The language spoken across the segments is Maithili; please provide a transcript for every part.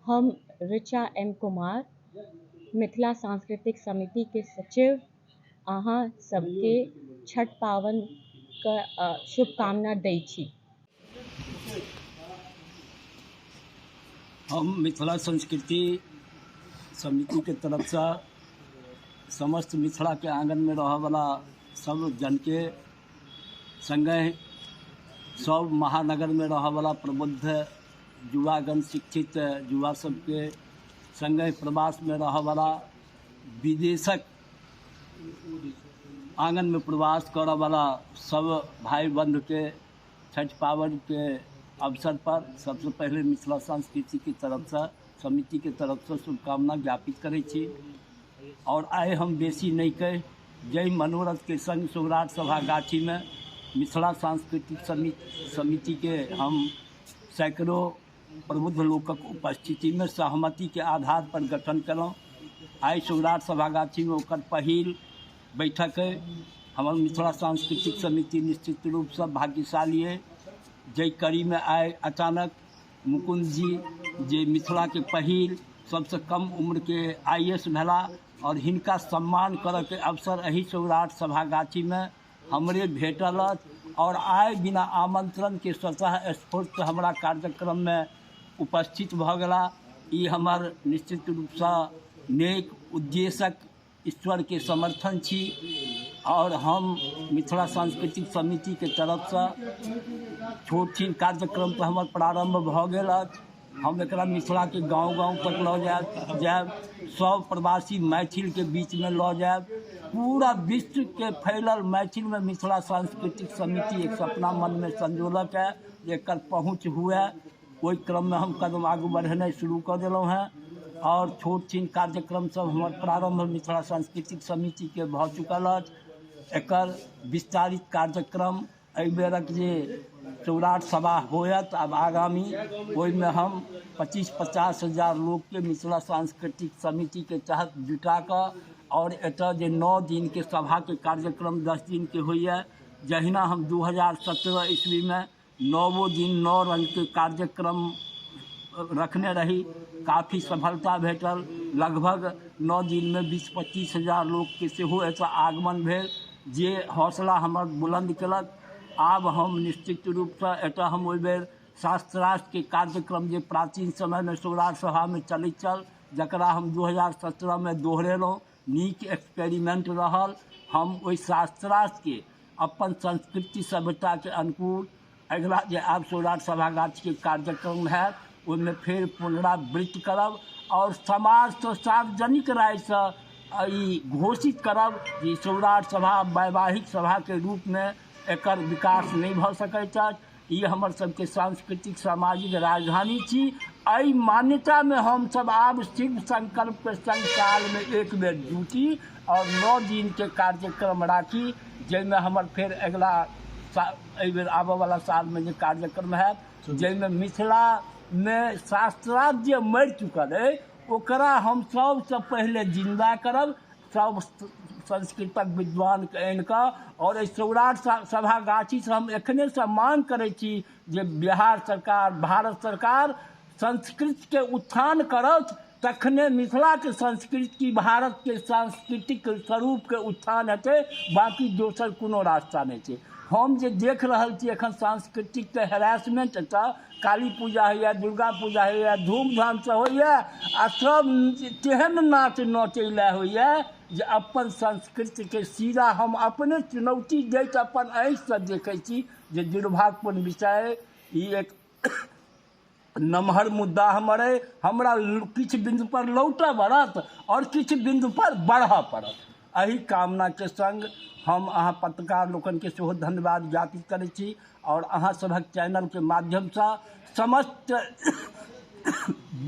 हम ऋचा एम कुमार, मिथिला सांस्कृतिक समितिके सचिव, अहाँ सबके छठ पाबनिके शुभकामना दै छी। हम मिथिला संस्कृति समितिके तरफसँ समस्त मिथिलाके आङ्गनमे रहऽवला सब जनके सङ्गहि सब महानगरमे रहऽवला प्रबुद्ध युवागण, शिक्षित युवा सबके सङ्गहि प्रवासमे रहऽवला, विदेशक आङ्गनमे प्रवास करऽवला सब भाइ बन्धुके छठि पाबनिके अवसरपर सबसँ पहिले मिथिला संस्कृतिके तरफसँ, समितिके तरफसँ शुभकामना ज्ञापित करै छी। आओर आइ हम बेसी नहि कहि, जाहि मनोरथके सङ्ग सौराठ सभा गाछीमे मिथिला सांस्कृतिक समितिके हम सैकड़ो प्रबुद्ध लोकक उपस्थितिमे सहमतिके आधारपर गठन केलहुँ, आइ सौराठ सभा गाछीमे ओकर पहिल बैठक अइ। हमर मिथिला सांस्कृतिक समिति निश्चित रूपसँ भाग्यशाली अइ, जाहि कड़ीमे आइ अचानक मुकुन्द जी, जे मिथिलाके पहिल सबसँ कम उम्रके आइ ए एस भेलाह, आओर हिनका सम्मान करऽके अवसर एहि सौराठ सभा गाछीमे हमरे भेटल अछि। आओर आइ बिना आमन्त्रणके स्वतः स्फूर्त हमरा कार्यक्रममे उपस्थित भऽ गेलाह। ई हमर निश्चित रूपसँ नेक उद्देश्यक ईश्वरके समर्थन छी। आओर हम मिथिला सांस्कृतिक समितिके तरफसँ छोट छिन कार्यक्रम तऽ हमर प्रारम्भ भऽ गेल अछि। हम एकरा मिथिलाके गाँव गाँव तक लऽ जायब जायब सभ प्रवासी मैथिलके बीचमे लऽ जायब। पूरा विश्वके फैलल मैथिलमे मिथिला सांस्कृतिक समिति एक सपना मनमे संजोलक है जे एकर पहुँच हुए। ओहि क्रममे हम कदम आगू बढ़ेनाइ शुरू कऽ देलहुँ हेँ आओर छोट छिन कार्यक्रम सब हमर प्रारम्भ मिथिला सांस्कृतिक समितिके भऽ चुकल अछि। एकर विस्तारित कार्यक्रम एहि बेरक जे सौराठ सभा होयत आब आगामी, ओहिमे हम 25-50 हजार लोकके मिथिला सांस्कृतिक समितिके तहत जुटा कऽ आओर एतऽ जे 9 दिनके सभाके कार्यक्रम 10 दिनके होइए, जहिना हम 2017 ईस्वीमे 9 दिन 9 रङ्गके कार्यक्रम रखने रही, काफी सफलता भेटल। लगभग 9 दिनमे 20-25 हजार लोकके सेहो एतऽ आगमन भेल, जे हौसला हमर बुलन्द केलक। आब हम निश्चित रूपसँ एतऽ हम ओहि बेर शास्त्रार्थके कार्यक्रम जे प्राचीन समयमे सौराठ सभामे चलैत छल, जकरा हम 2017मे दोहरेलहुँ, नीक एक्सपेरिमेन्ट रहल। हम ओहि शास्त्रार्थके अपन संस्कृति सभ्यताके अनुकूल अगिला जे आब सौराठ सभा गाछके कार्यक्रम हैत ओहिमे फेर पुनरावृत्ति करब आओर समाजसँ सार्वजनिक रायसँ ई घोषित करब जे सौराठ सभा वैवाहिक सभाके रूपमे एकर विकास नहि भऽ सकैत अछि। ई हमर सबके सांस्कृतिक सामाजिक राजधानी छी। एहि मान्यतामे हमसब आब शिव संकल्पके संग सालमे एक बेर जुटी आओर 9 दिनके कार्यक्रम राखी, जाहिमे हमर फेर अगिला एहिबेर आबऽवला सालमे जे कार्यक्रम हैत, जाहिमे मिथिलामे शास्त्रार्थ जे मरि चुकल अइ ओकरा हम सबसँ पहिले जिन्दा करब, सब संस्कृतक विद्वानके आनिकऽ। आओर एहि सौराठ सभा गाछीसँ हम एखनेसँ माँग करै छी जे बिहार सरकार, भारत सरकार संस्कृतके उत्थान करत, तखने मिथिलाके संस्कृति भारतके सांस्कृतिक स्वरूपके उत्थान हेतै, बाँकी दोसर कोनो रास्ता नहि छै। हम जे देख रहल छी एखन सांस्कृतिकके हेरासमेंट, एतऽ काली पूजा होइए, दुर्गा पूजा होइए, धूमधामसँ होइए आ सब तेहन नाच नचै लए होइए जे अपन संस्कृतिके सीधा हम अपने चुनौती दैत अपन आँखिसँ देखै छी, जे दुर्भाग्यपूर्ण विषय। ई एक नमहर मुद्दा हमर अइ। हमरा किछु बिन्दुपर लौटऽ पड़त आओर किछु बिन्दुपर बढ़ऽ पड़त। एहि कामनाके सङ्ग हम अहाँ पत्रकार लोकनिके सेहो धन्यवाद ज्ञापित करै छी आओर अहाँ सभक चैनलके माध्यमसँ समस्त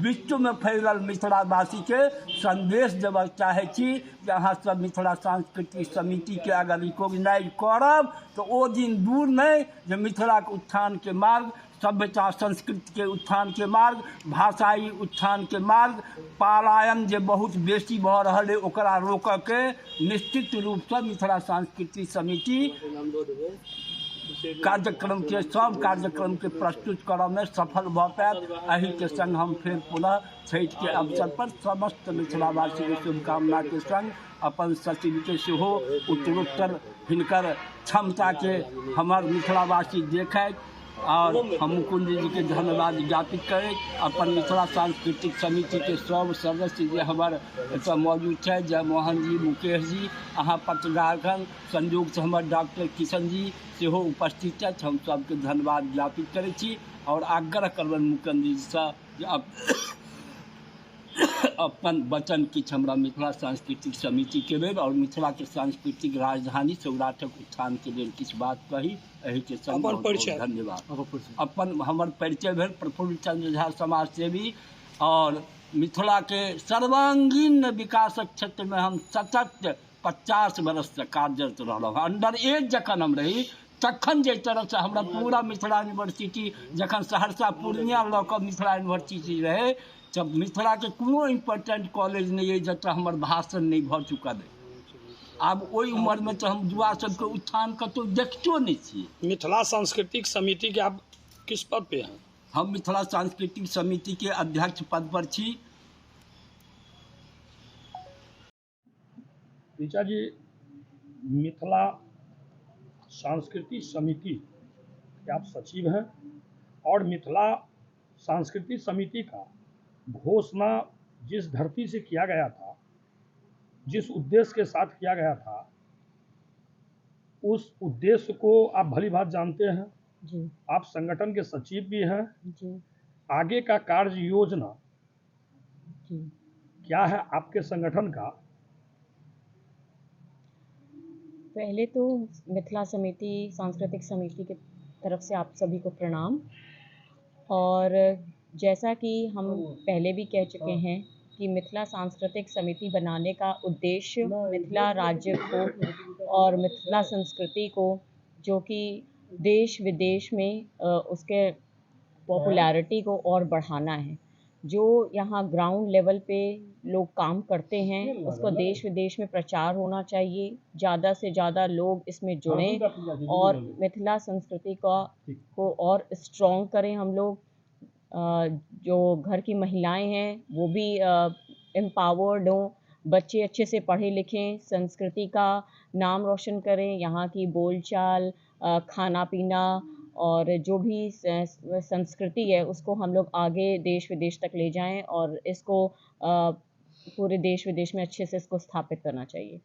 विश्वमे फैलल मिथिलावासीके सन्देश देबऽ चाहै छी जे अहाँ सब मिथिला सांस्कृतिक समितिके अगर रिकोगनाइज करब तऽ ओ दिन दूर नहि जे मिथिलाके उत्थानके मार्ग, सभ्यता संस्कृतिके उत्थानके मार्ग, भाषाई उत्थानके मार्ग, पलायन जे बहुत बेसी भऽ रहल अइ ओकरा रोकऽके निश्चित रूपसँ मिथिला सांस्कृतिक समिति कार्यक्रमके सब कार्यक्रमके प्रस्तुत करऽमे सफल भऽ पायब। एहिके संग हम फेर पुनः छठिके अवसर पर समस्त मिथिलावासीके शुभकामनाके संग अपन सचिवके सेहो उत्तरोत्तर हिनकर क्षमताके हमर मिथिलावासी देखथि और हम मुकुंद जी के धन्यवाद ज्ञापित करैत अपन मिथिला सांस्कृतिक समितिके सब सदस्य जे हमर एतऽ मौजूद छथि, जयमोहन जी, मुकेश जी, अहाँ पत्रकारगण, संयोगसँ हमर डॉक्टर किशन जी सेहो उपस्थित छथि, हम सबके धन्यवाद ज्ञापित करै छी और आग्रह करबनि मुकुंद जीसँ जे अपन वचन किछु हमरा मिथिला सांस्कृतिक समितिके लेल और मिथिलाके सांस्कृतिक राजधानी सौराठक उत्थानके लेल किछु बात कही। एहिके संग अपन परिचय। धन्यवाद। अपन हमर परिचय भेल प्रफुल्ल चंद्र झा, समाजसेवी और मिथिलाके सर्वांगीण विकासक क्षेत्रमे हम सतत 50 वर्षसँ कार्यरत रहलहुँ। अंडर एज जखन हम रही तखन जाहि तरहसँ हमरा पूरा मिथिला यूनिवर्सिटी जखन सहरसा पूर्णिया लऽ कऽ मिथिला यूनिवर्सिटी रहै तब मिथिलाके कोनो इम्पोर्टेंट कॉलेज नहि अइ जतऽ हमर भाषण नहि भऽ चुकल अइ। आब ओहि उमरमे तऽ हम युवा सबके उत्थान कतहु देखितो नहि छियै। मिथिला सांस्कृतिक समिति के आप किस पद पे हैं? हम मिथिला सांस्कृतिक समिति के अध्यक्ष पद पर छी। ऋचा जी, मिथिला सांस्कृतिक समिति के आप सचिव हैं और मिथिला सांस्कृतिक समिति का घोषणा जिस धरती से किया गया था, जिस उद्देश्य के साथ किया गया था, उस उद्देश्य को आप भली भांति जानते हैं जी। आप संगठन के सचिव भी हैं जी। आगे का कार्य योजना जी क्या है आपके संगठन का? पहले तो मिथिला समिति सांस्कृतिक समिति के तरफ से आप सभी को प्रणाम। और जैसा कि हम पहले भी कह चुके हैं कि मिथिला सांस्कृतिक समिति बनाने का उद्देश्य मिथिला राज्य को और मिथिला संस्कृति को, जो कि देश विदेश में उसके पॉपुलैरिटी को और बढ़ाना है। जो यहाँ ग्राउंड लेवल पे लोग काम करते हैं उसको देश विदेश में प्रचार होना चाहिए, ज़्यादा से ज़्यादा लोग इसमें जुड़ें और मिथिला संस्कृति का को और स्ट्रॉन्ग करें। हम लोग जो घर की महिलाएं हैं वो भी एम्पावर्ड हों, बच्चे अच्छे से पढ़े लिखें, संस्कृति का नाम रोशन करें, यहाँ की बोलचाल, खाना पीना और जो भी संस्कृति है उसको हम लोग आगे देश विदेश तक ले जाएं और इसको पूरे देश विदेश में अच्छे से इसको स्थापित करना चाहिए।